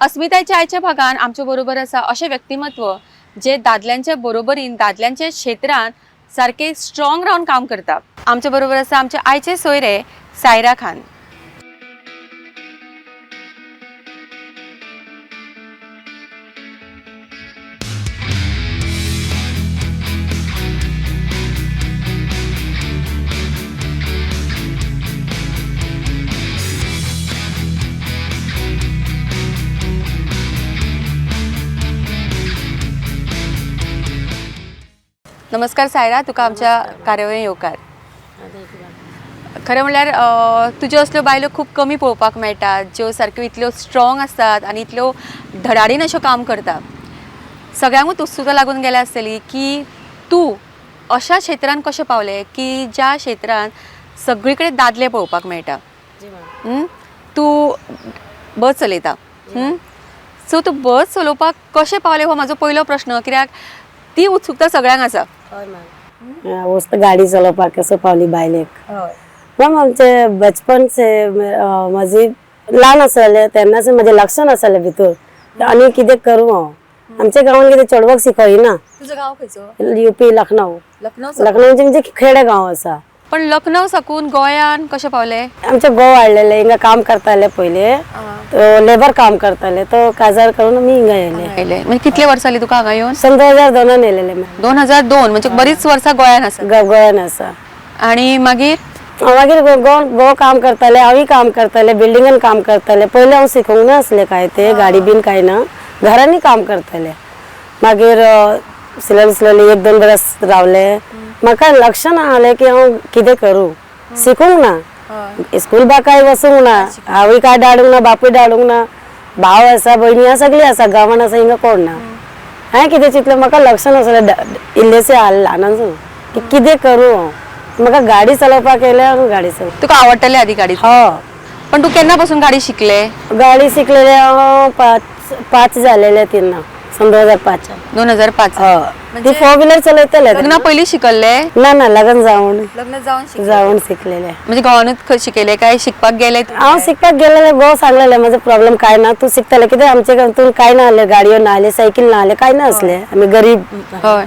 अस्मितायेच्या आयच्या भागान आमच्या बरोबर आसा अशें व्यक्तिमत्व जे दादल्यांच्या बरोबरीन दादल्यांच्या क्षेत्रांत सारके स्ट्रॉंग रावन काम करता. आमच्या बरोबर आसा आमचे आयचे सोयरे सायरा खान. नमस्कार सायरा, तुका आमच्या कार्यावळीन येवकार. खरें म्हणल्यार तुज्यो असल्यो बायलो खूब कमी पळोवपाक मेळटात ज्यो सारक्यो इतल्यो स्ट्रॉंग आसतात आनी इतल्यो धडाडीन अश्यो काम करता. सगळ्यांकूच उत्सुकता लागून गेल्या आसतली की तूं अशा क्षेत्रान कशें पावलें की ज्या क्षेत्रान सगळी कडेन दादले पळोवपाक मेळटा. तूं बस चलयता, सो तूं बस चलोवपाक कशें पावलें हो म्हाजो पयलो प्रश्न, कित्याक ती उत्सुकता सगळ्यांक आसा. वस्त गाडी चलोवपाक कसो पावली बायलेक? मॅम, आमचे बचपन से म्हजी ल्हान आसलें तेन्नाच म्हजें लक्ष नासलें भितर आनी कितें करूं हांव. आमच्या गांवांत कितें चेडवाक शिकयना. तुजो गांव खंयचो? युपी, लखनौ. लखनौ. लखनौचे म्हणजे खेडे गांव आसा. पण लखनौ साकून गोंयान कशें पावले? आमचे घोव हाडलेले, हिंगा काम करताले पयले, तो लेबर काम करताले, तो काजार करून आमी हिंगा येयले. आयले म्हणजे कितले वर्सां जाली तुका हांगा येवन? सन 2002 येयलेले मॅम. 2002, म्हणजे बरीच वर्सां गोंयान आसा. गोंयान आसा. आणि मागीर? मागीर घोव काम करताले, हांवूय काम करताले, बिल्डिंगान काम करताले. पयलें हांव शिकूंक नासलें काय ते गाडी बीन काय ना, घरांनी काम करताले. मागीर स्लोली स्लोली एक दोन बरस रावले. म्हाका लक्ष ना आलें की हांव कितें करूं, शिकूंक ना, स्कूल बा काय वचूंक ना, हांवूय काय धाडूंक ना, बापूय धाडूंक ना. भाव आसा, भयणी आसा, सगळीं आसा, गांवान आसा, हिंगा कोण ना. हांवें कितें चिंतलें, म्हाका लक्ष नासलें, इल्लेशें ल्हान आसून की कितें करूं हांव. म्हाका गाडी चलोवपाक येयलें, हांव गाडी चलोव. तुका आवडटले आदी गाडी? हो. पण तू केन्ना पासून गाडी शिकले? गाडी शिकलेले हांव पाच जालेले तेन्ना, सन 2005. 2005. हय, ती फोर व्हिलर चलयतले. लग्ना पयलीं शिकल्ले? ना ना, लग्न जावन. लग्न जावन? जावन शिकलेले. म्हणजे गांवानूच खंय शिकयले काय शिकपाक गेले? हांव शिकपाक गेलेले, घोव सांगलेले म्हजो प्रॉब्लेम काय ना, तूं शिकतले. कित्याक आमचे हितून काय ना आसलें, गाडयो ना आसले, सायकल ना आसले, काय ना आसले, आमी गरीब. हय,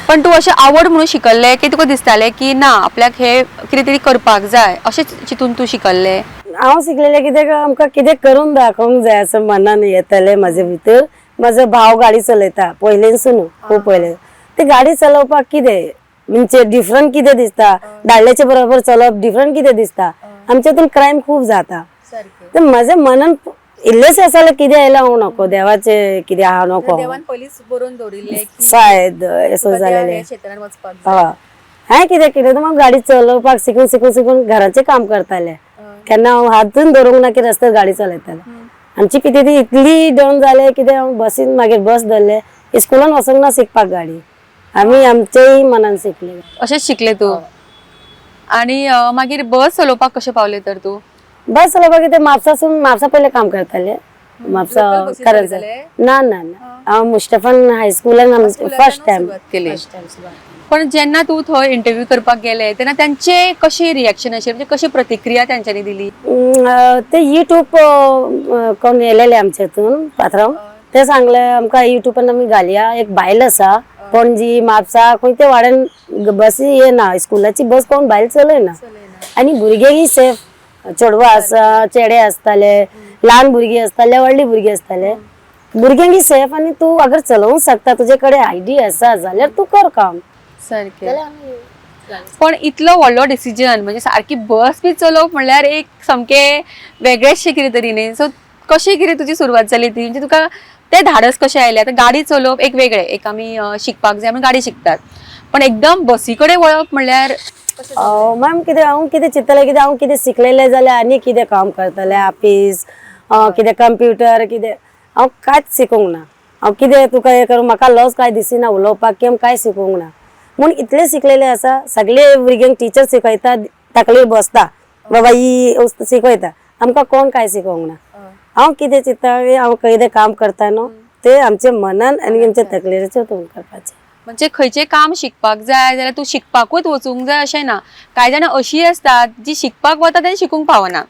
पण तूं अशें आवड म्हणून शिकल्ले की तुका दिसतालें की ना आपल्याक हे कितें तरी करपाक जाय अशें चिंतून तूं शिकल्ले? हांव शिकलेलें कित्याक आमकां कितें करून दाखोवंक जाय असो मनान येतालें म्हजे भितर. म्हजो भाव गाडी चलयता पयलेंसून, खूब पयलें. ती गाडी चलोवपाक कितें म्हणजे डिफरंट कितें दिसता, दादल्याच्या बरोबर चलोवप डिफरंट कितें दिसता. आमच्या हितून क्रायम खूब जाता. तर म्हज्या मनान इल्लेशें आसलें, कितें आयलां हांव नको, देवाचें कितें आहा नको. पयलींच बरोवन दवरिल्लें? शायद असो जालेलें. क्षेत्रान वचपाक. हय, हांवें कितें केलें तर म्हाका गाडी चलोवपाक शिकून शिकून शिकून घराचें काम करतालें. केन्ना हांव हातून धरूंक ना की रस्त्यार गाडी चलयतालें. आमची कितें ती इतली डावन जालें कितें, हांव बसीन मागीर बस धरलें, स्कुलान वचूंक ना शिकपाक गाडी, आमी आमचेय मनान शिकले. अशेंच शिकले तूं? आणि मागीर बस चलोवपाक कशें पावले तर तूं? बस चलोवपाक कितें, म्हापसासून, म्हापसा पयलें काम करताले, म्हापसा करत. ना ना ना, हांव मुस्टफन हायस्कुलान फर्स्ट टायम. केली. पण जेन्ना तूं थंय इंटरव्यू करपाक गेले तेन्ना त्यांचे कशें रिएक्शन आशिल्लें, म्हणजे कशी प्रतिक्रिया त्यांच्यानी दिली? ते युट्यूब कोण येयलेले आमच्या हितून पात्रांव, ते सांगले आमकां युट्यूबान आमी घालया. एक बायल आसा पणजी म्हापसा खंय ते वाड्यान बसी येना, स्कुलाची बस कोण बायल चलयना आनी भुरगेय सेफ. चेडवां आसा, चेडे आसताले, ल्हान भुरगीं आसताले, व्हडलीं भुरगीं आसताले, भुरग्यांकी सेफ आनी तूं अगर चलोवंक शकता, तुजे कडेन आयडी आसा जाल्यार तूं कर काम. सारकें. पण इतलो व्हडलो डिसिजन, म्हणजे सारकी बस बी चलोवप म्हणल्यार एक सामकें वेगळेंचशें कितें तरी न्ही. सो कशें कितें तुजी सुरवात जाली ती, म्हणजे तुका तें धाडस कशें आयलें? आतां गाडी चलोवप एक वेगळें, एक आमी शिकपाक जाय म्हणून गाडी शिकतात, पण एकदम बसी कडेन वळप म्हणल्यार? मॅम, कितें हांव कितें चिंतलें, कितें हांव कितें शिकलेलें जाल्यार आनी कितें काम करतलें, ऑफीस कितें कंप्युटर कितें. हांव कांयच शिकूंक ना. हांव कितें तुका हें करूं, म्हाका लॉस कांय दिसिना उलोवपाक की हांव कांय शिकूंक ना म्हूण. इतलें शिकलेलें आसा, सगळे भुरग्यांक टिचर शिकयता, तकलेर बसता, बाबा ही वस्तू शिकयता, आमकां कोण कांय शिकोवंक ना. हांव कितें चिंत्ता, हांव कितें काम करता न्हू ते आमच्या मनान आनी आमच्या तकलेचेर करपाचें. म्हणजे खंयचें काम शिकपाक जाय जाल्यार तूं शिकपाकूच वचूंक जाय अशें ना. कांय जाणां अशीं आसतात जी शिकपाक वता तेन्ना शिकूंक पावना.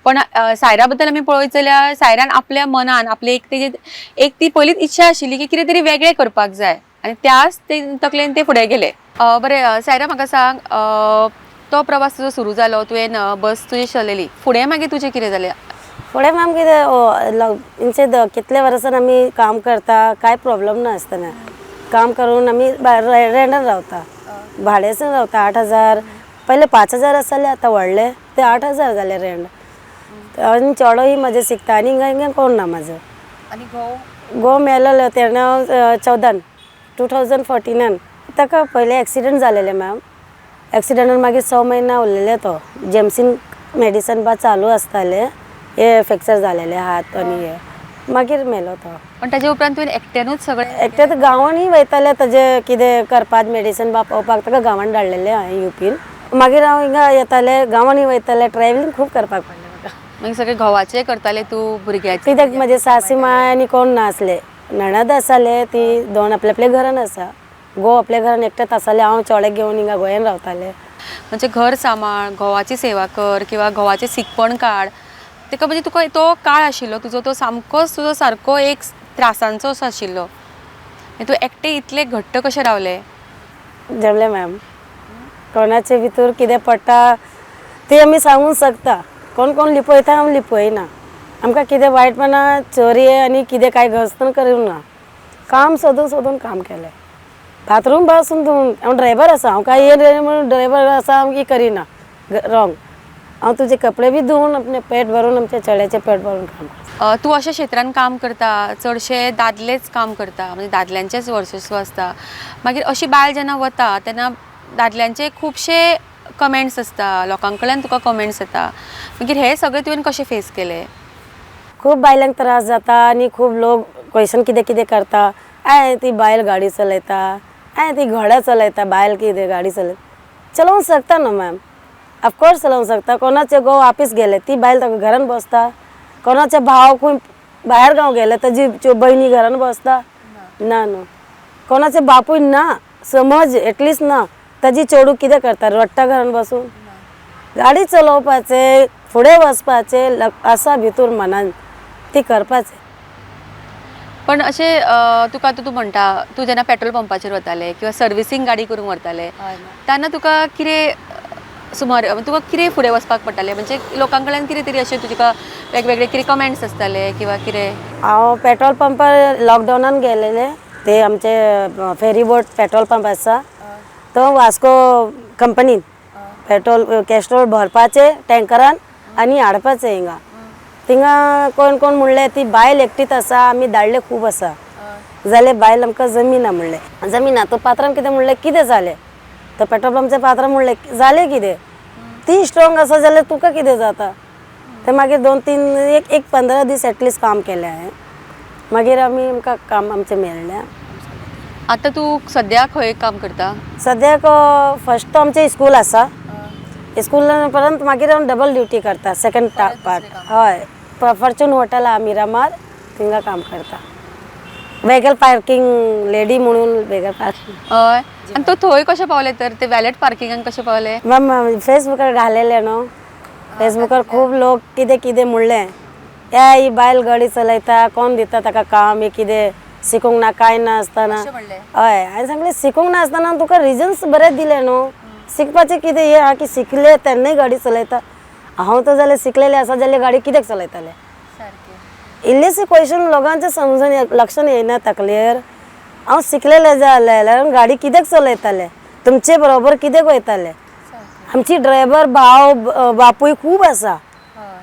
पण सायरा बद्दल आमी पळयत जाल्यार सायरान आपल्या मनान आपली एक तेजी एक ती पयलीच इच्छा आशिल्ली की कितें तरी वेगळें करपाक जाय आनी त्याच ते तकलेन ते फुडें गेले. बरें सायरा, म्हाका सांग, तो प्रवास तुजो सुरू जालो, तुवें बस तुजी चलयली, फुडें मागीर तुजें कितें जालें? फुडें मॅम कितें इंचे कितले वर्सान आमी काम करता, कांय प्रॉब्लम नासतना काम करून आमी रेंडान रावता, भाड्यासून रावता. 8,000 पयले 5,000 आसताले, आतां वाडले ते 8,000 जाले रेंट. आनी चेडोय म्हजें शिकता आनी हिंगा हिंगा कोण ना म्हाजो. आनी घोव? घोव मेलेलो तेन्ना 14 2014 ताका पयले एक्सिडंट जालेले मॅम. एक्सिडंटान मागीर 6 म्हयने उरलेले तो, जेमसीन मेडिसन बा चालू आसताले, हे फ्रॅक्चर जालेले हात आनी हे, मागीर मेलो तो. पण ताजे उपरांत तुवें एकट्यानूच सगळें? एकटें गांवांनी वयताले, ताजें कितें करपाक मेडिसन बा पळोवपाक ताका गांवांत धाडलेलें हांवें युपीन. मागीर हांव हिंगा येतालें, गांवांनी वयतालें, ट्रॅवलिंग खूब करपाक पडलें म्हाका. मागीर सगळें घोवाचें करतालें तूं, भुरग्याचें? कित्याक म्हजे सासी माय आनी कोण नासले, नणद आसाले ती दोन आपल्या आपल्या घरान आसा, घोव आपल्या घरान एकटेच आसाले, हांव चेड्याक घेवन हिंगा गोंयान रावतालें. म्हणजे घर सांबाळ, घोवाची सेवा कर किंवा घोवाचें सिकपण काड, तेका म्हणजे तुका तो काळ आशिल्लो तुजो तो सामकोच तुजो सारको एक त्रासांचो असो आशिल्लो, तूं एकटें इतलें घट्ट कशें रावलें? जमलें मॅम, कोणाचे भितर कितें पडटा ती आमी सांगूंक शकता, कोण कोण लिपयता आमी लिपयना. आमकां कितें वायटपणा चोरये आनी कितें कांय घसण करूंक ना, काम सोदून सोदून काम केलें. बाथरूम पासून धुवन, हांव ड्रायवर आसा, हांव कांय ये म्हणून ड्रायवर आसा हांव की करिना रॉंग, हांव तुजे कपडे बी धुवन आपलें पेट भरून, आमच्या चेड्याचें पेट भरून काम करता. तूं अशा क्षेत्रान काम करता, चडशे दादलेच काम करता, म्हणजे दादल्यांचेच वर्चस्व आसता, मागीर अशी बायल जेन्ना वता तेन्ना दादल्यांचे खुबशे कमेंट्स आसता, लोकां कडल्यान तुका कमेंट्स येता, मागीर हे सगळें तुवें कशें फेस केलें? खूब बायलांक त्रास जाता आनी खूब लोक क्वेशन कितें कितें करता, I ती बायल गाडी चलयता, I ती घोडा चलयता, बायल कितें गाडी चलयता, चलोवंक शकता न्हू मॅम, ऑफकोर्स चलोवंक शकता. कोणाचे घोव ऑफीस गेले ती बायल ताका घरान बसता, कोणाचे भाव खंय भायर गांव गेले ताजी बयणी घरान बसता ना न्हू, कोणाचे बापूय ना समज एटलिस्ट ना, ताजी चेडूं कितें करता, रडटा घरान बसून. गाडी चलोवपाचें, फुडें वचपाचें आसा भितर मनान, ती करपाचें. पण अशें तुका आतां तूं म्हणटा, तूं जेन्ना पेट्रोल पंपाचेर वतालें किंवा सर्विसींग गाडी करूंक व्हरतालें तेन्ना तुका कितें सुमार तुका कितें फुडें वचपाक पडटालें, म्हणजे लोकां कडल्यान कितें तरी अशें तुका वेगवेगळे कितें कमेंट्स आसताले किंवा कितें? हांव पेट्रोल पंपार लॉकडावनान गेलेलें, ते आमचे फेरीबोट पेट्रोल पंप आसा तो वास्को कंपनीन पेट्रोल कॅस्ट्रोल भरपाचें टँकरान आनी हाडपाचें हिंगा. थिंगा कोण कोण म्हणलें ती बायल एकटीच आसा, आमी धाडले खूब आसा जाल्यार बायल आमकां जमिना म्हणलें, जमिना तो पात्रांव कितें म्हणलें कितें जालें, तो पेट्रोल पंपचे पात्रांव म्हणलें जालें कितें, ती स्ट्रॉंग आसा जाल्यार तुका कितें जाता. ते मागीर 2-3 एक 15 दीस एटलिस्ट काम केलें हांवें, मागीर आमी आमकां काम आमचें मेळ्ळें. आतां तूं सद्या खंय काम करता? सद्याक फर्स्ट आमचें स्कूल आसा, स्कूलान परंत मागीर हांव डबल ड्युटी करता, सेकंड पार्ट. हय, फॉर्च्यून हॉटेल आहा मिरामार, थिंगा काम करता, वेगल पार्किंग लेडी म्हणून वेगल पार्किंग. हय, आनी तूं थंय कशें पावलें तर, ते वॅलेट पार्किंगान कशें पावलें? मॅम फेसबुकार घालेलें न्हू, फेसबुकार खूब लोक कितें कितें म्हणलें, ए ही बायल गाडी चलयता, कोण दिता ताका काम, हे कितें शिकूंक ना कांय ना आसतना. हय, हांवें सांगलें शिकूंक ना आसतना तुका रिजन्स बरें दिलें न्हू, शिकपाचें कितें हें आहा की शिकले तेन्नाय गाडी चलयता, हांव तर जाल्यार शिकलेलें आसा जाल्यार गाडी कित्याक चलयतालें? इल्लेशें क्वेशन लोकांचें समजून लक्षान येयना तकलेर, हांव शिकलेलें जाल्यार गाडी कित्याक चलयतालें, तुमचे बरोबर कित्याक वयतालें? आमची ड्रायवर भाव बापूय खूब आसा,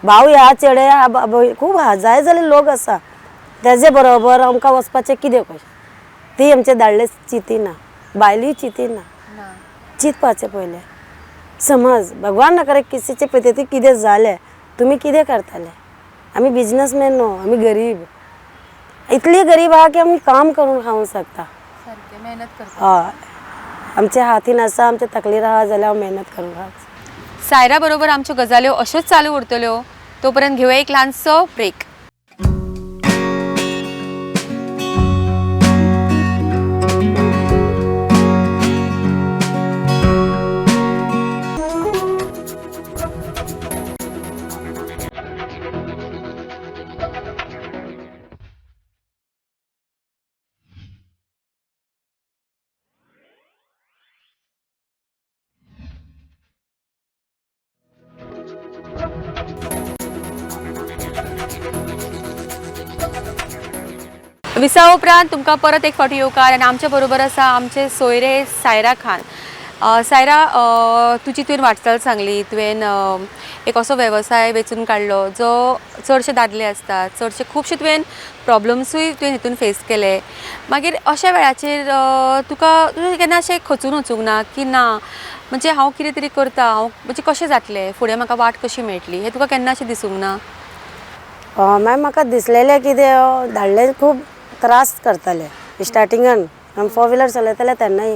भाव ह्या चेडे खूब आहा, जाय जाल्यार लोक आसा, तेजे बरोबर आमकां वचपाचें कितें क्वेशन, ती आमचे धाडले चिंतिना, बायलूय चिंतिना, चिंतपाचें पयलें समज भगवान ना करे किसीचे पद्दती कितें जालें तुमी कितें करताले? आमी बिजनसमॅन न्हू, आमी गरीब, इतली गरीब आहा की आमी काम करून खावंक शकता. हय, आमच्या हातीन आसा, आमच्या तकलेर आहा जाल्यार हांव मेहनत करून खावंक. सायरा बरोबर आमच्यो गजाल्यो अश्योच चालू उरतल्यो, तो पर्यंत घेवया एक ल्हानसो ब्रेक. विसा उपरांत तुमकां परत एक फावटी येवकार आनी आमच्या बरोबर आसा आमचे सोयरे सायरा खान. सायरा, तुजी तुवें वाटचाल सांगली, तुवें एक असो वेवसाय वेंचून काडलो जो चडशे दादले आसतात, चडशे खुबशे तुवें प्रॉब्लम्सूय तुवें हितून फेस केले. मागीर अशा वेळाचेर तुका तुवें केन्ना अशें खचून वचूंक ना की ना म्हणजे हांव कितें तरी करता, हांव म्हणजे कशें जातलें फुडें, म्हाका वाट कशी मेळटली, हें तुका केन्ना अशें दिसूंक ना? मॅम, म्हाका दिसलेलें कितें, धाडले खूब त्रास करताले स्टार्टिंगान. आमी फोर व्हिलर चलयताले तेन्नाय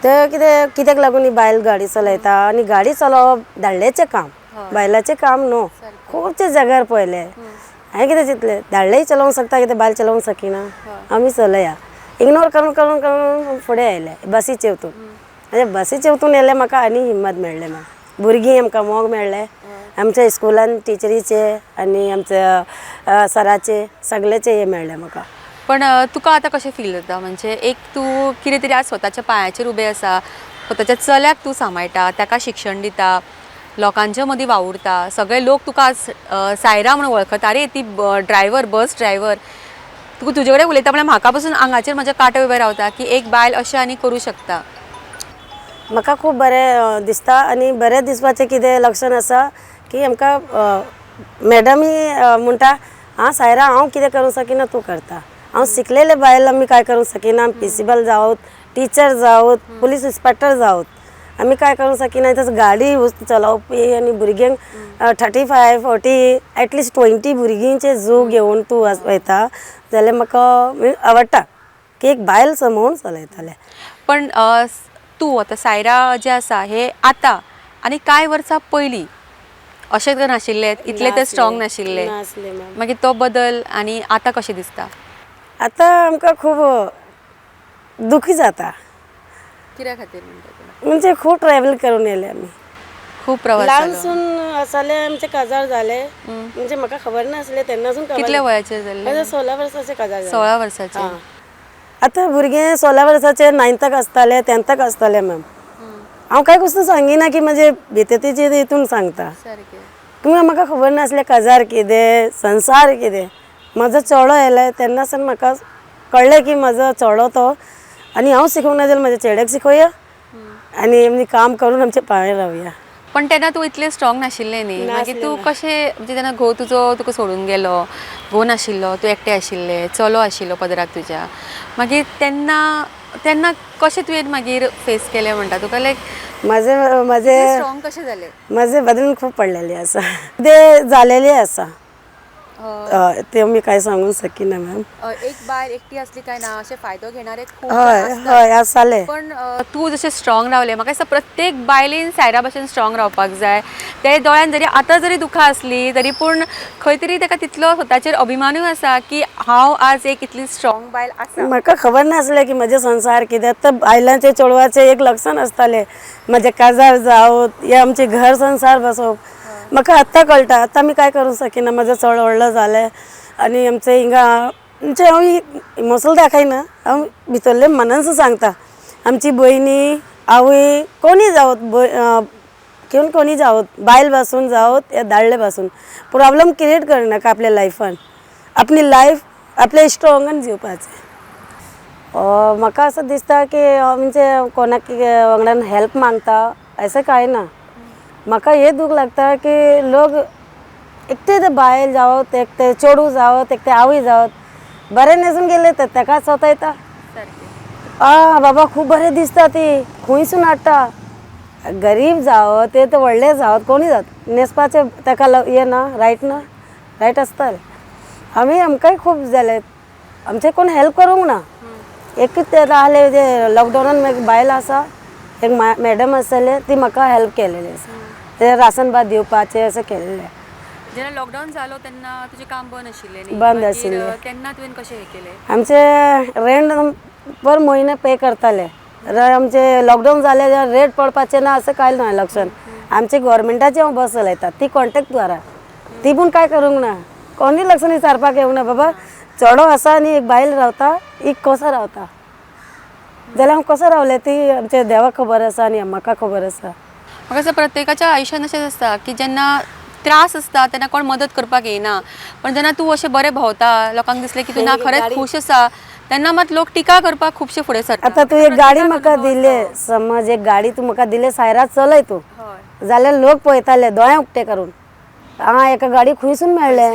ते कितें, कित्याक लागून ही बायल गाडी चलयता आनी गाडी चलोवप धाडलेचें काम, बायलाचें काम न्हू. खुबशे जाग्यार पळयले हांवें, कितें चिंतलें, धाडलेय चलोवंक शकता, कितें बायल चलोवंक शकिना? आमी चलया. इग्नोर करून करून करून फुडें आयले बसीचे वतून. म्हणजे बसीचे वतून येयले, म्हाका आनी हिम्मत मेळ्ळें मॅम. भुरगीं आमकां मोग मेळ्ळें आमच्या स्कुलान, टिचरीचे आनी आमच्या सराचे, सगळ्याचे हे मेळ्ळें म्हाका. पण तुका आतां कशें फील जाता? म्हणजे एक तूं कितें तरी आज स्वताच्या पांयाचेर उबें आसा, स्वताच्या चल्याक तूं सांबाळटा, ताका शिक्षण दिता, लोकांच्या मदीं वावुरता, सगळे लोक तुका आज सायरा म्हणून वळखता. अरे ती ड्रायव्हर, बस ड्रायव्हर. तुका तुजे कडेन उलयता म्हळ्यार म्हाका पसून आंगाचेर म्हज्या कांटो उबे रावता की एक बायल अशें आनी करूं शकता. म्हाका खूब बरें दिसता आनी बरें दिसपाचें कितें लक्षण आसा की आमकां मॅडमी म्हणटा, आं सायरा, हांव कितें करूंक शकिना तूं करता. हांव शिकलेले बायल, आमी काय करूंक शकिना? प्रिंसिपल जावत, टिचर जावत, पुलीस इन्स्पेक्टर जावत, आमी काय करूंक शकिना? तसो गाडी चलोवपी आनी भुरग्यांक 35, 40, एटलिस्ट 20 भुरगींचे जीव घेवन तूं वयता जाल्यार म्हाका आवडटा की एक बायल समोवन चलयतालें. पण तूं आतां सायरा जें आसा हें आतां आनी कांय वर्सां पयलीं अशें तर नाशिल्लें, इतलें तर स्ट्रॉंग नाशिल्लें. नासलें मॅम. मागीर तो बदल आनी आतां कशें दिसता? आतां आमकां खूब दुखी जाता. कित्या खातीर म्हणटा तूं? म्हणजे खूब ट्रॅव्हल करून येयले आमी. खूब प्रवास जालो. ल्हानसून आसले आमचे काजार जाले, म्हणजे म्हाका खबर नासलें तेन्नासून. कितल्या वयाचेर जाल्लें? म्हजे 16 वर्साचे काजार जालें. 16 वर्साचे. आं. आतां भुरगे 16 वर्साचे नायन्थाक आसताले, टेंथाक आसताले मॅम. हांव कांय वस्तू सांगिना की म्हणजे भिततीचे हितून सांगता. सारकें. तुमी म्हाका खबर नासलें काजार कितें, संवसार कितें. म्हजो चेडो येयले तेन्नासान म्हाका कळ्ळें की म्हजो चेडो तो आनी हांव शिकूंक ना जाल्यार म्हज्या चेड्याक शिकोवया आनी आमी काम करून आमचे पांय रावया. पण तेन्ना तूं इतलें स्ट्रॉंग नाशिल्लें न्ही? मागीर तूं कशें, म्हणजे तेन्ना घोव तुजो तुका सोडून गेलो, घोव नाशिल्लो, तूं एकटें आशिल्लें, चलो आशिल्लो पदराक तुज्या, मागीर तेन्ना तेन्ना कशें तुवें मागीर फेस केलें म्हणटा तुका, लायक म्हजे म्हजे स्ट्रॉंग कशें जालें? म्हजे बदलून खूब पडलेले आसा, ते जालेले आसा. हय, ते मी काय सांगूंक शकिना मॅम. एक बायल एकटी असली काय ना अशें फायदो घेणारे खूब हय. आसतात. हय, आसताले. पण तूं जशें स्ट्रॉंग रावलें, म्हाका दिसता प्रत्येक बायलेन सायरा भशेन स्ट्रॉंग रावपाक जाय. ते दोळ्यान जरी आतां जरी दुखां आसली तरी पूण खंय तरी ताका तितलो स्वताचेर अभिमानूय आसा की हांव आज एक इतली स्ट्रॉंग बायल आसा. म्हाका खबर नासलें की म्हजें संवसार कितें. तर बायलांचे चेडवाचें एक लक्षण आसतालें, म्हजें काजार जावं या आमचें घर संवसार बसोवप. म्हाका आत्तां कळटा, आतां आमी काय करूंक शकिना. म्हजो चड व्हडलो जालें आनी आमचें हिंगा, म्हणजे हांव इमोशनल दाखयना, हांव भितरले मनानसून सांगता. आमची भयणी, आवय कोणी जावत, कोण कोणी जावत, बायल बासून जावत या दादले बासून, प्रॉब्लम क्रिएट करनाका आपल्या लायफान. आपली लायफ आपल्या स्ट्रॉंगान जिवपाचें. म्हाका असं दिसता की म्हणजे कोणाक वांगडान हेल्प मागता अशें कांय ना. म्हाका हें दूख लागता की लोक एकटे ते बायल जावत, एकटे चेडूं जावत, एकटे आवय जावत, बरें न्हेसून गेले तर ताका सतयता. आ बाबा, खूब बरें दिसता ती, खंयसून हाडटा? गरीब जावं ते तर व्हडले जावत, कोणी जावत, न्हेसपाचें ताका हें ना, रायट ना, रायट आसतालें. आमी आमकांय खूब जालें, आमचें कोण हेल्प करूंक ना. एकूच ते आहले जे लॉकडावनान एक बायल आसा, एक मॅडम आसलें, ती म्हाका हेल्प केलेली आसा, ते राशन भात दिवपाचें अशें केलेलें. जेन्ना लॉकडावन जालो तेन्ना तुजें काम बंद आशिल्लें न्ही? बंद मागीर, आशिल्लें. तेन्ना तुवें कशें हें केलें? आमचे रेंट पर म्हयने पे करताले. आमचे लॉकडावन जालें जाल्यार रेट पडपाचें ना अशें कांय ना लक्षण. आमचे गोवोरमेंटाचे हांव बस चलयता ती कॉन्ट्रेक्ट द्वारा, ती पूण काय करूंक ना, कोणी लक्षण विचारपाक येवंक ना. बाबा, चेडो आसा आनी एक बायल रावता, एक कसो रावता जाल्यार हांव कसो रावलें ती आमच्या देवाक खबर आसा आनी म्हाका खबर आसा. म्हाका दिसता प्रत्येकाच्या आयुश्यान अशेंच आसता की जेन्ना त्रास आसता तेन्ना कोण मदत करपाक येयना, पण जेन्ना तूं अशें बरें भोंवता, लोकांक दिसलें की तूं ना खरेंच खूश आसा, तेन्ना मात लोक टिका करपाक खुबशे फुडें सरता. आतां तूं एक गाडी म्हाका दिले, समज एक गाडी तूं म्हाका दिले, सायरा चलय तूं, जाल्यार लोक पळयताले दोळे उक्ते करून, आं एका गाडी खंयसून मेळ्ळे,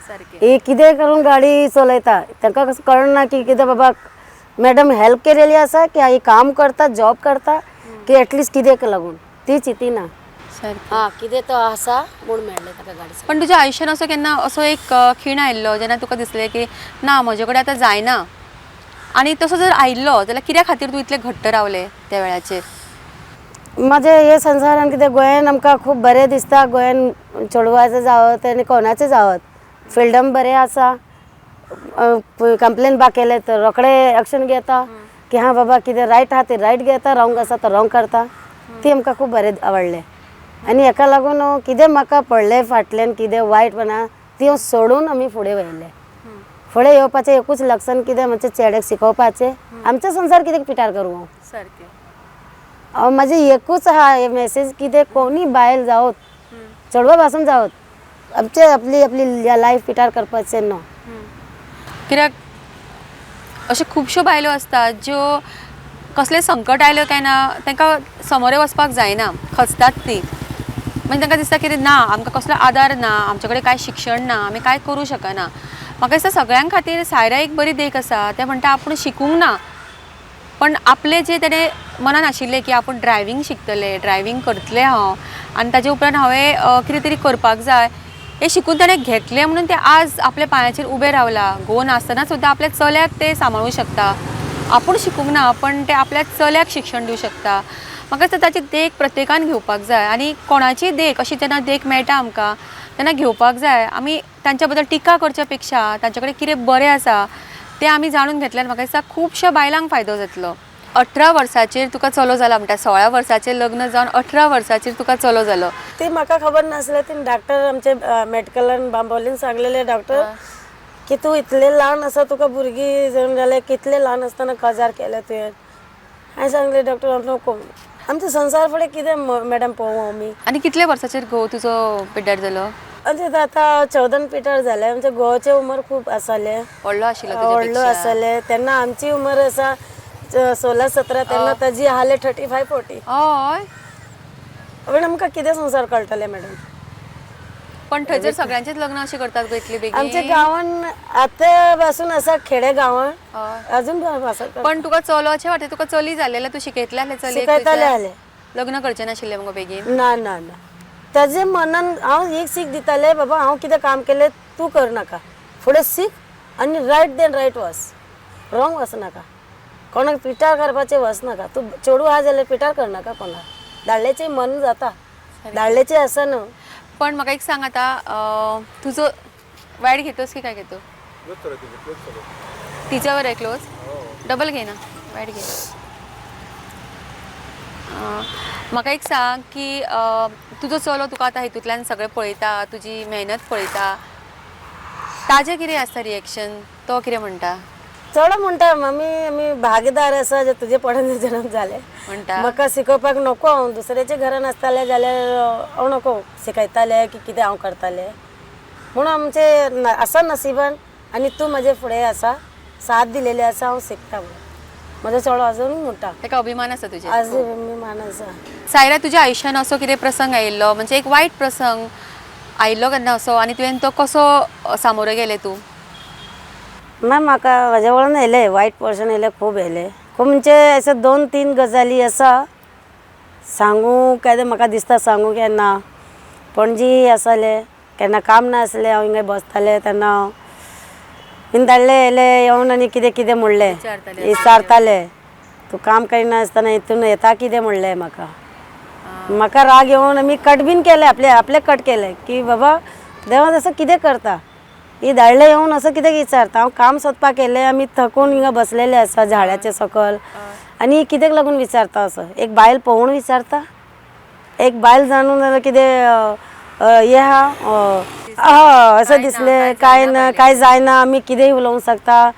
सारकें. ही कितें करून गाडी चलयता, तांकां कसं कळना की कितें बाबा मॅडम हेल्प केलेली आसा की ही काम करता, जॉब करता की एटलिस्ट कितें लागून ती चिंतिना. सारकें. आं कितें तो आसा म्हूण मेळ्ळें ताका गाडी. पण तुज्या आयुश्यान असो केन्ना असो एक खीण आयिल्लो जेन्ना तुका दिसलें की ना म्हजे कडेन आतां जायना, आनी तसो जर आयिल्लो जाल्यार कित्या खातीर तूं इतलें घट्ट रावलें त्या वेळाचेर? म्हजे हे संवसारान कितें गोंयान आमकां खूब बरें दिसता, गोंयान चेडवाचें जावत आनी कोणाचें जावत फिल्डम बरें आसा, कंप्लेन बा केलें तर रोखडे एक्शन घेता की हां बाबा कितें रायट आहा तें रायट घेता, रॉंग आसा तो रॉंग करता, ती आमकां खूब बरें आवडलें. आनी हेका लागून हांव कितें म्हाका पडलें फाटल्यान कितें वायटपणा ती हांव सोडून आमी फुडें वयले. फुडें येवपाचें एकूच लक्षण कितें आमच्या चेड्याक शिकोवपाचें, आमचो संवसार कितें पिटार करूं हांव. सारकें. हांव म्हाजें एकूच आहा हे मेसेज कितें कोणूय बायल जावत चेडवा पासून जावत आमचे आपली आपली लायफ पिटार करपाचें न्हू. कित्याक अश्यो खुबश्यो बायलो आसतात ज्यो कसलें संकट आयलें काय ना तांकां समोरे वचपाक जायना, खचतात ती. मागीर तांकां दिसता की ना आमकां कसलो आदार ना, आमचे कडेन कांय शिक्षण ना, आमी कांय करूं शकना. म्हाका दिसता सगळ्यां खातीर सायरा एक बरी देख आसा. तें म्हणटा आपूण शिकूंक ना, पण आपलें जें तेणें मनान आशिल्लें की आपूण ड्रायव्हींग शिकतलें, ड्रायव्हींग करतलें हांव आनी ताजे उपरांत हांवें कितें तरी करपाक जाय, हें शिकून ताणें घेतलें म्हणून तें आज आपल्या पांयाचेर उबें रावलां. घोव नासतना सुद्दां आपल्या चल्याक तें सांबाळूंक शकता. आपूण शिकूंक ना पण तें आपल्या चल्याक शिक्षण दिवं शकता. म्हाका दिसता ताची देख प्रत्येकान घेवपाक जाय आनी कोणाची देख अशी जेन्ना देख मेळटा आमकां तेन्ना घेवपाक जाय. आमी तांच्या बद्दल टिका करच्या पेक्षा तांचे कडेन कितें बरें आसा तें आमी जाणून घेतल्यार म्हाका दिसता खुबश्या बायलांक फायदो जातलो. 18 वर्साचेर तुका चलो जाला म्हणटा, 16 वर्साचेर लग्न जावन 18 वर्साचेर तुका चलो जालो. ते म्हाका खबर नासलें, ते डॉक्टर आमचे मेडिकलान बांबोलीन सांगलेले डॉक्टर की तूं इतलें ल्हान आसा, तुका भुरगीं जल्म जालें, कितलें ल्हान आसतना काजार केलें तुवें. हांवें सांगलें डॉक्टर नको, आमचो संवसार फुडें कितें मॅडम पळोवं आमी. आनी कितल्या वर्साचेर घोव तुजो पिड्ड्यार जालो? आमचे आतां 14 पिटर जाले. आमच्या घोवाचे उमर खूब आसले, व्हडलो आशिल्लो व्हडलो आसले तेन्ना. आमची उमर आसा 16-17 तेन्ना, ताजी आहले 35-40. हय. पण आमकां कितें संवसार कळटलें मॅडम? पण थंयसर सगळ्यांचेच लग्न अशें करतात गो इतले बेगीन? आमच्या गांवान आतां पासून आसा, खेडे गांवान अजून आसा. पण तुका चलोचे वाटे तुका चली जालें, तूं शिकयतलें आसलें चलयेक? शिकयतलें आसलें. लग्न करचें नाशिल्लें मुगो बेगीन? ना ना ना, ताजे मनान हांव एक सीख दितालें, बाबा हांव कितें काम केलें तूं करनाका, फुडें सीख आनी रायट देन रायट वच, रॉंग वचनाका, कोणाक पिटार करपाचें वचनाका. तूं चेडूं आहा जाल्यार पिटार करनाका कोणाक, धाडल्याचें मन जाता, धाडल्याचें आसा न्हू. पण म्हाका एक सांग आतां, तुजो वायट घेतोस की काय घेतो? तिच्यावर आहे क्लोज, डबल घे ना, वायट घे. म्हाका एक सांग की तुजो चलो तुका आतां हितूंतल्यान सगळें पळयता, तुजी मेहनत पळयता, ताजें कितें आसता रिएक्शन, तो कितें म्हणटा? चड म्हणटा मम्मी आमी भागीदार आसा जे तुजे पडून जल्म जाले म्हणटा? म्हाका शिकोवपाक नको, हांव दुसऱ्याच्या घरान आसतालें जाल्यार हांव नको शिकयतालें की कितें हांव करतालें म्हणून आमचे आसा नसिबान आनी तूं म्हजे फुडें आसा, साथ दिलेली आसा, हांव शिकता म्हणून म्हजो चलो अजून म्हणटा. ताका अभिमान आसा तुजेर? आज अभिमान आसा. सायरा, तुज्या आयुश्यान असो कितें प्रसंग आयिल्लो, म्हणजे एक वायट प्रसंग आयिल्लो केन्ना असो आनी तुवें तो कसो सामोरो गेलें तूं? मॅम म्हाका म्हज्या वळून येयलें वायट पर्सन येयले, खूब येयले, खूब म्हणजे अशे 2-3 गजाली आसा सांगू काय म्हाका दिसता सांगू केन्ना. पणजी आसले केन्ना काम नासलें, हांव हिंगा बसतालें तेन्ना हिंग धाडले येयले येवन आनी कितें कितें म्हणलें, विचारताले, तूं काम करिनासतना हितून येता कितें म्हणलें म्हाका. म्हाका राग येवन आमी कट बीन केलें, आपले आपले कट केलें की बाबा देवा असं कितें करता, ही धाडले येवन असं कितें विचारता. हांव काम सोदपाक येयलें, आमी थकून हिंगा बसलेले आसा झाडाचे सकल आनी कित्याक लागून विचारता असो, एक बायल पळोवन विचारता, एक बायल जाणून जाल्यार कितें हें आहा अशें दिसलें काय ना काय जायना, आमी कितेंय उलोवंक शकता,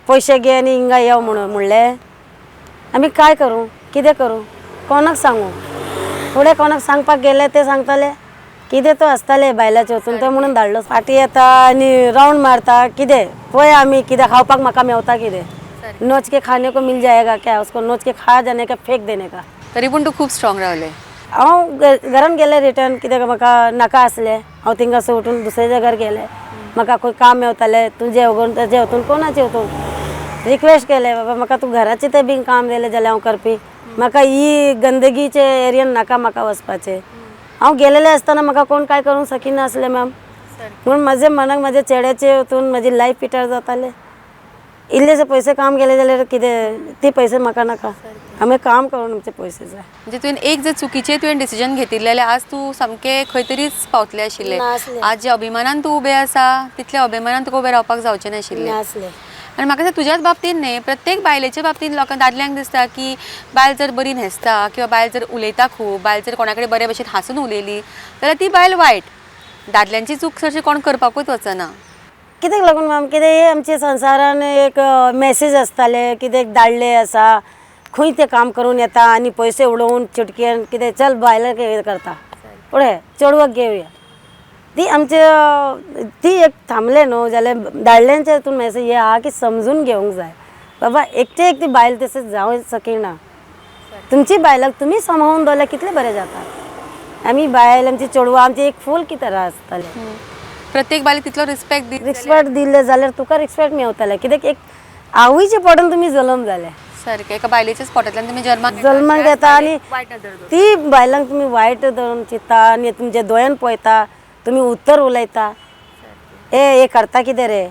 पयशे घे आनी हिंगा यो म्हणून म्हणलें. आमी काय करूं, कितें करूं, कोणाक सांगू, फुडें कोणाक सांगपाक गेले ते सांगताले कितें तो आसतालें बायलाचे वचून तो म्हणून धाडलो. फाटीं येता आनी रावंड मारता कितें पळय आमी कितें खावपाक म्हाका मेवता कितें, नोच के खाने को मिल जाएगा क्या, उसको नोच के खा जाने का फेक देने का. तरी पूण तूं खूब स्ट्रॉंग रावलें. हांव घरान गेलें रिटर्न, कित्याक म्हाका नाका आसलें. हांव थिंगासो उठून दुसऱ्याच्या घर गेलें, म्हाका खंय काम मेवतालें तुजें वगून तेजें वतून कोणाचें वतून रिक्वेस्ट केलें, बाबा म्हाका तूं घराचें तें बीन काम दिलें जाल्यार हांव करपी, म्हाका ही गंदगीचे एरियन नाका म्हाका वचपाचें. हांव गेलेलें आसतना म्हाका कोण कांय करूंक सकिनासलें मॅम, म्हणून म्हजे मनाक म्हज्या चेड्याचे वतून म्हजी लायफ पिटार जातालें. इल्लेशे पयशे काम केले जाल्यार कितें ते पयशे म्हाका नाका, आमी काम करून आमचे पयशे जाय. म्हणजे तुवें एक जर चुकीचें तुवें डिसिजन घेतिल्लें जाल्यार आज तूं सामकें खंय तरीच पावतलें आशिल्लें. नासलें. आज जे अभिमानान तूं उबें आसा तितल्या अभिमानान तुका उबें रावपाक जावचें नाशिल्लें. नासलें. आनी म्हाका दिसता तुज्याच बाबतीन न्ही, प्रत्येक बायलेच्या बाबतीन लोकांक दादल्यांक दिसता की बायल जर बरी न्हेसता किंवा बायल जर उलयता खूब, बायल जर कोणा कडेन बरे भशेन हांसून उलयली जाल्यार ती बायल वायट. दादल्यांची चूक चडशी कोण करपाकूच वचना. कित्याक लागून मॅम, कितें हे आमच्या संवसारान एक मॅसेज आसताले, कितें धाडले आसा खंय तें काम करून येता आनी पयशे उडोवन चिटकेन कितें चल बायलांक हें करता फुडें चेडवाक घेवया, ती आमचे ती एक थांबले न्हू जाल्यार धाडल्यांच्या हितून मॅसेज हे आहा की समजून घेवंक जाय बाबा एकटे एक ती बायल तशें जावं सकिना, तुमची बायलांक तुमी सांबाळून दवरल्यार कितलें बरें जाता. आमी बायल आमची चेडवां आमची एक फूल की तरा आसतालें. प्रत्येक बायलेक तितलो रिस्पेक्ट दी रिस्पेक्ट दिले जाल्यार तुका रिस्पेक्ट मेवताले, कित्याक एक आवयचे पोटान तुमी जल्म जाले. सारकें, एका बायलेच्याच पोटांतल्यान तुमी जल्माक येता. जल्माक येता आनी वायट नदर दवर. ती बायलांक तुमी वायट धरून चिंत्ता आनी तुमच्या दोळ्यान पळयता, तुमी उत्तर उलयता, ए हे करता कितें रे,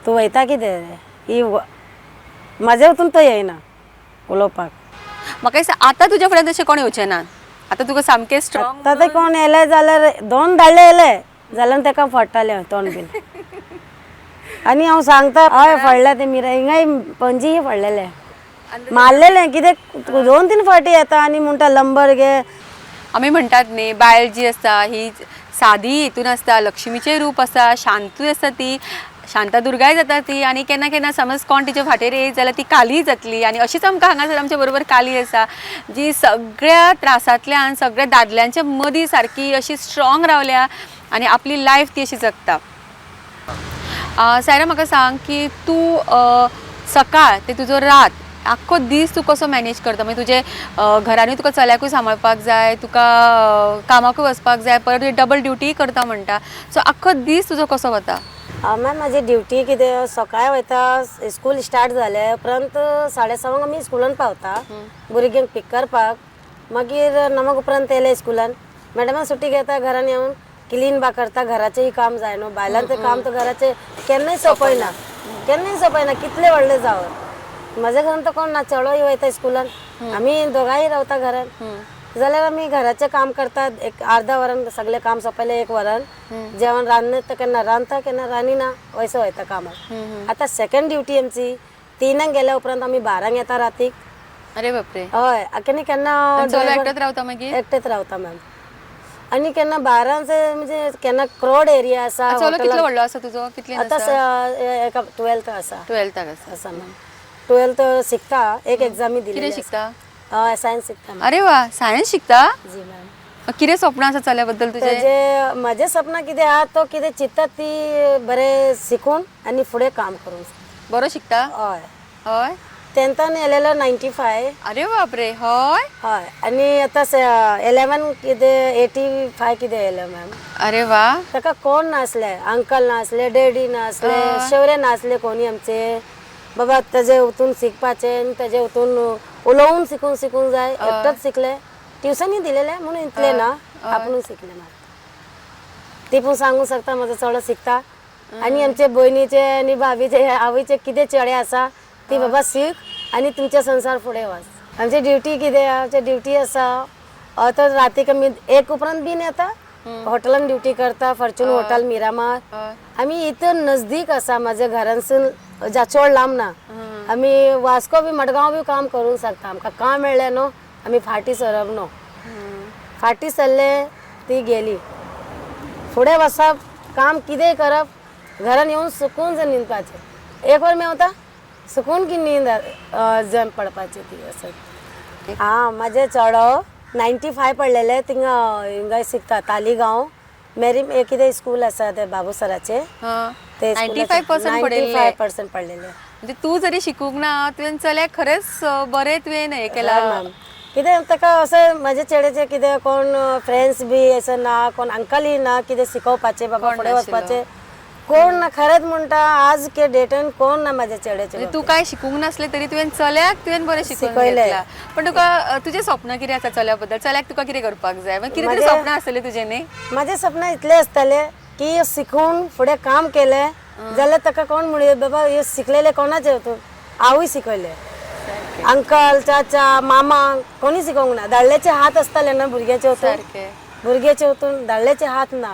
तूं वयता कितें रे, ही म्हाज्या वतून तो येयना उलोवपाक. म्हाका दिसता आतां तुज्या फुड्यान तशें कोण येवचें ना, आतां तुका सामकें स्ट्रॉंग. आतां ते कोण येयले जाल्यार दोन धाडले येयले जाल्यार तेका फोडटालें हांव तोंड बीन. आनी हांव सांगता हय फोडल्या ते मिरा हिंगाय पणजीय फोडलेले, मारलेले, कितें 2-3 फावटी येता आनी म्हणटा लंबर घे. आमी म्हणटात न्ही, बायल जी आसता ही सादी हितून आसता, लक्ष्मीचें रूप आसता, शांतूय आसता, ती शांतादुर्गाय जाता ती, आनी केन्ना केन्ना समज कोण तिच्या फाटीर येयत जाल्यार ती कालीय जातली. आनी अशीच आमकां हांगासर आमच्या बरोबर काली आसा जी सगळ्या त्रासांतल्यान सगळ्या दादल्यांच्या मदीं सारकी अशी स्ट्रॉंग रावल्या आनी आपली लायफ ती अशी जगता. सायरा, म्हाका सांग की तूं सकाळ ते तुजो रात आख्खो दीस तूं कसो मॅनेज करता? मागीर तुजें घरानूय तुका चल्याकूय सांबाळपाक जाय, तुका कामाकूय वचपाक जाय, परत डबल ड्युटीय करता म्हणटा, सो आख्खो दीस तुजो कसो वता? मॅम म्हाजी ड्युटी कितें, सकाळी वयता, स्कूल स्टार्ट जाले उपरांत 7:30 आमी स्कुलान पावता भुरग्यांक पीक करपाक, मागीर 9 उपरांत येयले स्कुलान, मॅडमा सुटी घेता, घरान येवन क्लीन बा करता, घराचेंय काम जाय न्हू, बायलांचें काम तर घराचें केन्नाय सोंपयना, केन्नाय सोंपयना, कितलें व्हडलें जावं. म्हज्या घरान तर कोण ना, चेडोय वयता स्कुलान, आमी दोगांय रावता घरान, जाल्यार आमी घराचें काम करतात एक अर्धा वरान सगळें काम सोंपयलें, 1 वरान जेवण रांदले तर केन्ना रांदता केन्ना रांदिना, वयसो वयता कामाक. आतां सेकंड ड्युटी आमची 3 गेल्या उपरांत आमी 12 येता रातीक. अरे बापरे. हय, केन्ना केन्ना चलो एकटेच रावता मागीर? एकटेच रावता मॅम. आनी केन्ना 12 म्हणजे केन्ना क्रोड एरिया आसा. चलो कितलो व्हडलो आसा तुजो? कितले आतां एका 12th आसा. 12th आसा. आसा मॅम, 12th शिकता, एक एग्जामी दिली. कितें शिकता? सायन्स शिकता. अरे वा, सायन्स शिकता? जी मॅम. कितें स्वप्न आसा चल्या बद्दल तुजें? तेजे म्हजें सपन कितें आहा, तो कितें चिंत्ता ती बरें शिकून आनी फुडें काम करूंक. बरो शिकता? हय. हय. 10थान येयलेलो 95. अरे बापरे, हय. हय, आनी आतां 11 कितें 85 कितें येयलें मॅम. अरे वा. ताका कोण नासले, अंकल नासले, डॅडी नासले, शेवरे नासले कोणी आमचे, बाबा तेजे वतून शिकपाचें आनी तेजे वतून उलोवन शिकून शिकून जाय, एकटोच शिकलें, ट्युशनूय दिलेलें म्हणून इतलें ना, आपुणूय शिकलें मॅम. ती पूण सांगूंक शकता म्हजो चलो शिकता. आनी आमचे भयणीचे आनी भाभीचे आवयचे कितें चेडे आसा ती बाबा शीक आनी तुमचे संवसार फुडें वच. आमची ड्युटी कितें, आमची ड्युटी आसा आतां रातीक आमी 1 उपरांत बीन येता, हॉटेलान ड्युटी करता, फॉर्च्यून हॉटेल मिरामार. आमी इतून नजदीक आसा, म्हाज्या घरानसून चड लांब ना, आमी वास्को बी मडगांव बी काम करूंक शकता. आमकां काम मेळ्ळें न्हू आमी फाटीं सरप न्हू, फाटीं सरले ती गेली, फुडें वचप, काम कितेंय करप, घरान येवन सुकून जर न्हिदपाचें, 1 वर मेवता सुकून की न्हीद जम पडपाची ती आसत. आं, म्हाजें चेडो 95 पडलेले, थिंगा हिंगा शिकता तालिगांव. मेरी कितें स्कूल आसा ते बाबू सराचे ते 95% पडिल्ले. 95% पडलेले. म्हणजे तूं जरी शिकूंक ना तुवें चल्याक खरेंच बरें तुवें हें केलां. हय मॅम, कितें ताका अशें म्हाजे चेड्याचें कितें कोण फ्रेंड्स बी अशें ना, कोण अंकलय ना कितें शिकोवपाचें बाबा कोण फुडें नाशिल्लो. वचपाचें कोण ना. खरेंच म्हणटा आज के डेटान कोण ना म्हाज्या चेड्याचें. म्हणजे तूं काय शिकूंक नासलें तरी तुवें चल्याक तुवें बरें शिकोवन शिकयलें. घेतलां. पण तुका तुजें स्वप्न कितें आसा चल्या बद्दल? चल्याक तुका कितें करपाक जाय? मागीर कितें तरी स्वप्न आसतलें तुजें न्ही? म्हाजें स्वप्न इतलें आसतालें की शिकून फुडें काम केलें जाल्यार ताका कोण म्हणये बाबा हे शिकलेले कोणाचे तूं आवय शिकयलें, अंकल चाचा मामा कोणी शिकोवंक ना. धाडल्याचे हात आसताले ना भुरग्याचे वतून, भुरग्याचे वतून धाडल्याचे हात ना,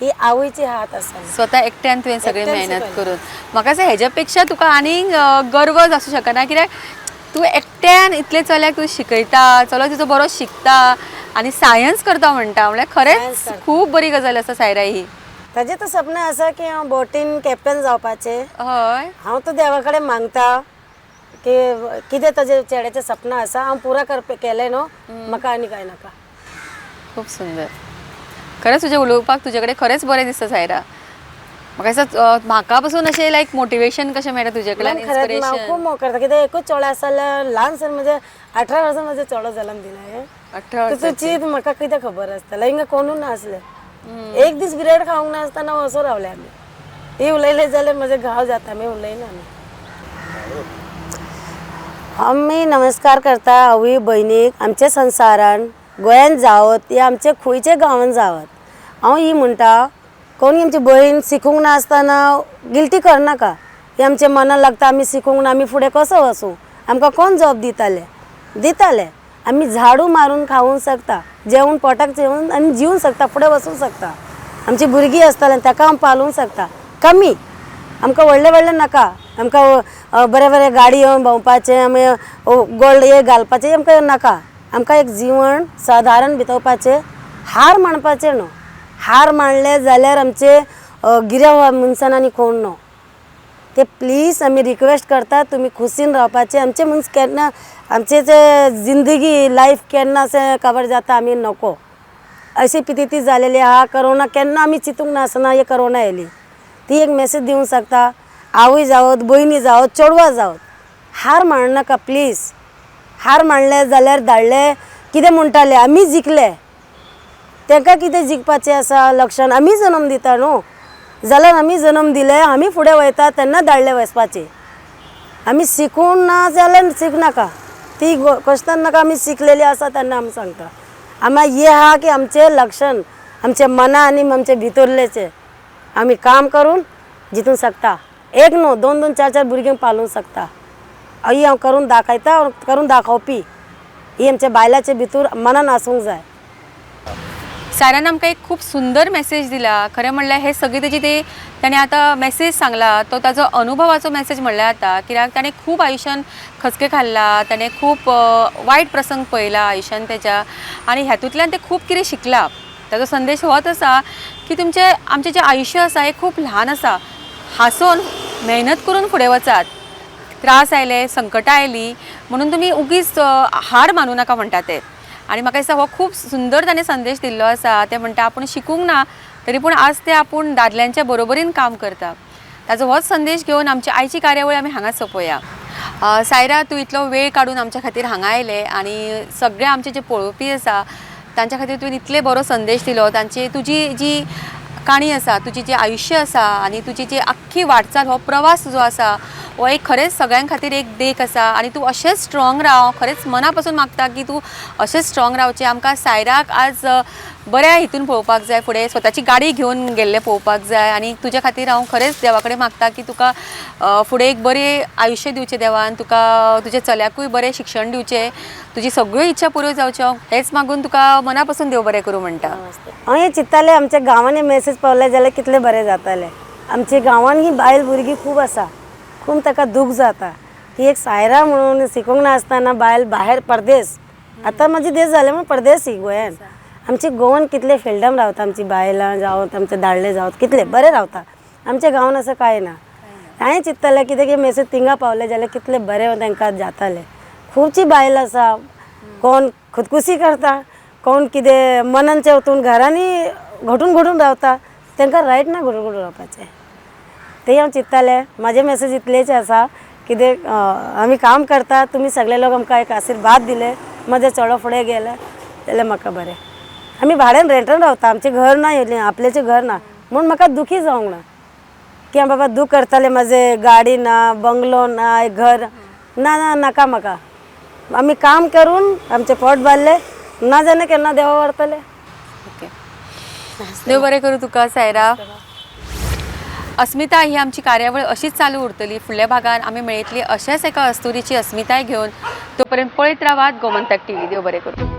ही आवयचे हात आसताले. स्वता एकट्यान तुवें सगळी एकट्यान मेहनत शिकयलें. करून. म्हाका दिसता हेज्या पेक्षा तुका आनीक गर्व आसूं शकना, कित्याक तूं एकट्यान इतले चल्याक तूं शिकयता, चलो तुजो बरो शिकता आनी सायन्स करता म्हणटा, म्हणल्यार खरेंच सायन्स करता. खूब बरी गजाल आसा सायरा ही. ताजें तर सपन आसा की हांव बोटीन कॅप्टन जावपाचें. हय. हांव तर देवा कडेन मागता की कितें ताजें चेड्याचें सपन आसा हांव पुरा करपा केलें न्हू, म्हाका आनी कांय नाका. खूब सुंदर, खरेंच तुजें उलोवपाक तुजे कडेन खरेंच बरें दिसता सायरा. म्हाका दिसता म्हाका पसून अशें लायक मोटिवेशन कशें मेळटा तुजे कडल्यान, खरेंच हांव इन्स्पिरेशन. खूब मोग करता, कित्याक एकूच चेडो आसा जाल्यार ल्हानसर म्हजें 18 वर्सां म्हजें चेडो जल्म दिला हांवें. 18 तुजो चीत म्हाका कितें खबर आसतालें, हिंगा कोणूच नासलें. एक दीस ब्रेड खावंक नासतना वचून रावले आमी. ही उलयले जाल्यार म्हजे घाव जाता, आमी उलयना. आमी नमस्कार करता आवय भयणीक आमच्या संवसारान गोंयान जावत या आमच्या खंयच्या गांवान जावत. हांव ही म्हणटा कोणी आमची भयण शिकूंक नासतना गिल्टी करनाका. ही आमच्या मनाक लागता आमी शिकूंक ना, आमी फुडें कसो वचूं, आमकां कोण जॉब दिताले? दिताले आमी झाडू मारून खावूंक शकता, जेवण पोटाक जेवण आनी जिवूंक शकता, फुडें वचूंक शकता. आमची भुरगीं आसतालीं ताका आमी पालोवंक शकता. कमी आमकां व्हडलें व्हडलें नाका, आमकां बरें बरें गाडी येवन भोंवपाचें, आमी गोल्ड हे घालपाचें आमकां नाका. आमकां एक जिवण सादारण बितोवपाचें, हार मांडपाचें न्हू. हार मांडलें जाल्यार आमचें गिऱ्या मनशान आनी कोण न्हू. ते प्लीज आमी रिक्वेस्ट करता तुमी खुशीन रावपाचें. आमचें मनीस केन्ना आमचें जे जिंदगी लायफ केन्ना अशें कवर जाता आमी नको अशी पितिती जालेली आहा. करोना केन्ना आमी चिंतूंक नासना हे करोना येयली, ती एक मेसेज दिवंक शकता. आवय जावत, भयणी जावत, चेडवां जावत, हार मांडनाका प्लीज. हार मांडले जाल्यार धाडले कितें म्हणटाले आमी जिखले, तांकां कितें जिखपाचें आसा लक्षण आमी जल्म दिता न्हू, जाल्यार आमी जल्म दिले आमी फुडें वयता तेन्ना धाडले वचपाचें. आमी शिकूंक ना जाल्यार शिकनाका, ती क्वेश्चन नाका. आमी शिकलेली आसा तेन्ना आमी सांगता. आमी हें आहा की आमचें लक्षण आमच्या मना आनी आमचे भितरलेचें आमी काम करून जितूंक शकता. एक न्हू, 2 2 4 4 भुरग्यांक पालोवंक शकता. ही हांव करून दाखयता, करून दाखोवपी ही आमच्या बायलाचे भितर मनान आसूंक जाय. सायरान आमकां एक खूब सुंदर मेसेज दिला. खरें म्हणल्यार हे सगळी तेजी ते ताणें आतां मेसेज सांगला तो ताजो अनुभवाचो मेसेज म्हणल्यार जाता, कित्याक ताणें खूब आयुश्यान खचके खाल्ला, ताणें खूब वायट प्रसंग पळयला आयुश्यान तेज्या, आनी हातूंतल्यान तें खूब कितें शिकला. ताजो संदेश होच आसा की तुमचें आमचें जें आयुश्य आसा हें खूब ल्हान आसा, हांसोन मेहनत करून फुडें वचात. त्रास आयले, संकटां आयलीं म्हणून तुमी उगीच हार मानूं नाका म्हणटा ते. आनी म्हाका दिसता हो खूब सुंदर ताणें संदेश दिल्लो आसा. ते म्हणटा आपूण शिकूंक ना तरी पूण आज ते आपूण दादल्यांच्या बरोबरीन काम करता. ताजो होच संदेश घेवन आमची आयची कार्यावळ आमी हांगा सोंपोया. सायरा, तूं इतलो वेळ काडून आमच्या खातीर हांगा आयलें आनी सगळे आमचे जे पळोवपी आसा तांच्या खातीर तुवें इतले बरो संदेश दिलो. तांची तुजी जी काणी आसा, तुजी जी आयुश्य आसा आनी तुजी जी आख्खी वाटचाल, हो प्रवास जो आसा हो एक खरेंच सगळ्यां खातीर एक देख आसा. आनी तूं अशेंच स्ट्रॉंग राव, खरेंच मना पासून मागता की तूं अशेंच स्ट्रॉंग रावचें. आमकां सायराक आज बऱ्या हितून पळोवपाक जाय, फुडें स्वताची गाडी घेवन गेल्लें पळोवपाक जाय. आनी तुज्या खातीर हांव खरेंच देवा कडेन मागता की तुका फुडें एक बरें आयुश्य दिवचें देवान, तुका तुज्या चल्याकूय बरें शिक्षण दिवचें, तुजी सगळ्यो इच्छा पुऱ्यो जावच्यो हेंच मागून तुका मना पासून देव बरें करूं म्हणटा. हांव हें चिंत्तालें आमच्या गांवांनी मेसेज पावले जाल्यार कितलें बरें जातालें. आमच्या गांवांत ही बायल भुरगीं खूब आसा, खूब ताका दूख जाता की एक सायरा म्हणून शिकूंक नासतना बायल भायर परदेस, आतां म्हजी देश जाले म्हणून परदेस ही गोंयान. आमच्या गोवान कितले फिल्डम रावता, आमची बायलां जावं आमचे दादले जावं कितले बरे रावता. आमच्या गांवान असं कांय ना. हांवें चिंत्तालें कितें की मेसेज थिंगा पावले जाल्यार कितले बरें तांकां जातालें. खुबशी बायल आसा कोण खुदकुशी करता, कोण कितें मनांचे वतून घरांनी घटून घटून रावता, तांकां रायट ना घटून घटून रावपाचें. तें हांव चिंत्तालें. म्हाजें मेसेज इतलेंच आसा कितें आमी काम करता, तुमी सगळे लोक आमकां एक आशिर्वाद दिले, म्हजें चेडो फुडें गेलें जाल्यार म्हाका बरें. आमी भाड्यान रेंटान रावता, आमचें घर ना, येयलें आपल्याचें घर ना, म्हूण म्हाका दुखी जावंक ना की हांव बाबा दूख करतालें, म्हाजें गाडी ना, बंगलो ना, एक घर ना, ना नाका म्हाका. आमी काम करून आमचें पोट भरलें, ना जाल्यार केन्ना देवा व्हरतले. ओके, देव बरें करूं तुका सायरा. अस्मिताय ही आमची कार्यावळ अशीच चालू उरतली. फुडल्या भागान आमी मेळटली अशाच एका अस्तुरीची अस्मिताय घेवन. तोपर्यंत पळयत रावात गोमंतक टीव्ही. देव बरें करूं.